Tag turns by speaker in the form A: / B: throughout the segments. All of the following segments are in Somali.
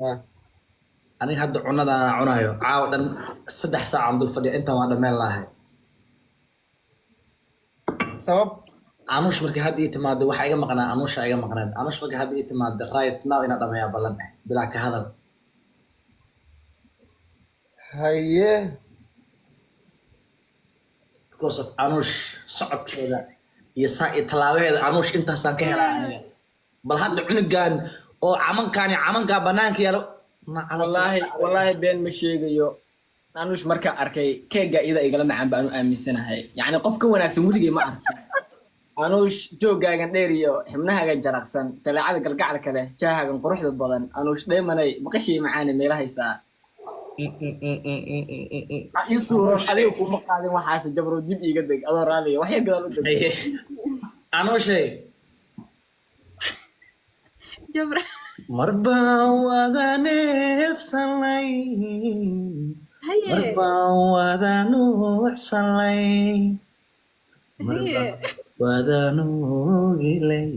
A: Ah.
B: Aniga hadda cunadaana cunayo caawa dhan 3 saac aan dul fadhiya, intaan waan dhameen lahay.
A: Sabab?
B: Anuush markay hadda ii timaado, waxaa iga maqnaa Anuusha iga maqneed. Anuush markay hadda ii timaado, right now inaan dhameeyaa ballan eh, bilaa ka hadal.
A: Haye.
B: Because of Anuush, socodkeeda iyo saa iyo tallaabaheeda, Anuush intaasaan ka helaa aniga. Bal hadda cunugan oo camankaan iyo camankaa banaanka yaalo.
C: Wallaahi, wallaahi, been ma sheegayo. Anuush markaa arkay, keega iyada igala macaan baan u aaminsanahay. Yacni qof ka wanaagsan weligay ma arkin. Anuush, jooggaagan dheer iyo xibnahaagan jaraqsan, jaleecada galgacalka leh, jaahaagan quruxda badan, Anuush dheemanay, maqashii macaane, meela haysaa. Ha ii suuran, adiga kuma qaadin waxaas. Jabro, dib iiga deg adoo raaliya, wax yar gadaal u deg.
B: Anuushay.
D: Jabra.
B: Marbaan wada neefsanay.
D: Haye.
B: Marbaan wada nuuxsanay.
D: Haye.
B: Wada nuugilay,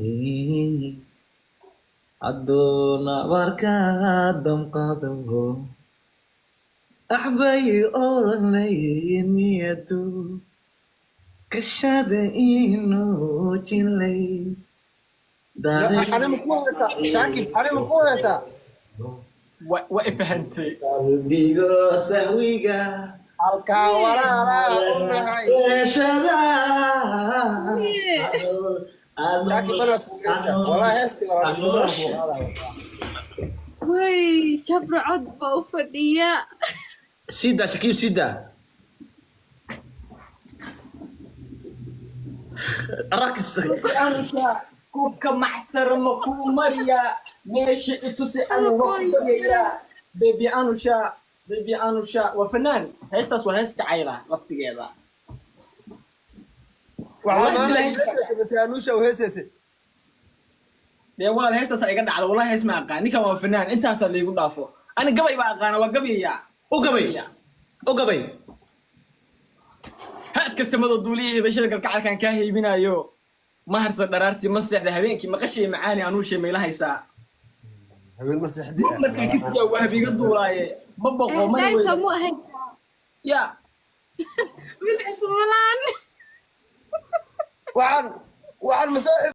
B: hadduu nabarka damqado, axbay oranay niyadu kashada inuu jilay.
A: Ani ma ku heesaa, Shaakib? Ani ma ku heesaa?
C: Waa ifahantay.
B: Qalbigo sahwiga
A: halkaa walaalaa u nahay.
B: Yeeshada.
D: Haye.
A: Shaakib, anaa ku heesaa walaa, heesti walaalnimada kuu qaadaya.
D: Way, Jabra cod baa u fadhiya.
B: Sida Shakiib, sida rakis.
C: Anusha, kubka macsar ma kuu mariyaa? Meesha itusi, anu waa ku baryayaa. Baby Anusha, baby Anusha waa fanaan. Heestaas waa hees jacayla laftigeeda.
A: Waxaa
C: Wallahi
A: maana
C: bilahi.
A: Heesaysa mase Anuusha u heesaysa?
C: Dee walaal, heestaas iga dhacda. Wallahi hees ma aqaan. Ninkan waa fanaan, intaasaa laygu dhaafo. Ani gabay baa aqaana, waa gabayayaa.
B: U gabay, u gabay.
C: Haadka samada duuliya, hibashada galgacalkan kaa haybinayo, ma harsa dharaartii, ma seexda habeenkii, maqashay macaani, Anuushay, mayla haysaa?
A: Habeen ma seexdi.
C: Markaa kisiyaa wahab iga duulaaye, ma boqo mana
D: Daysa
C: weyda
D: mu ahayn.
C: Ya.
D: Mid cusub malaan.
A: Waxaan ma soo.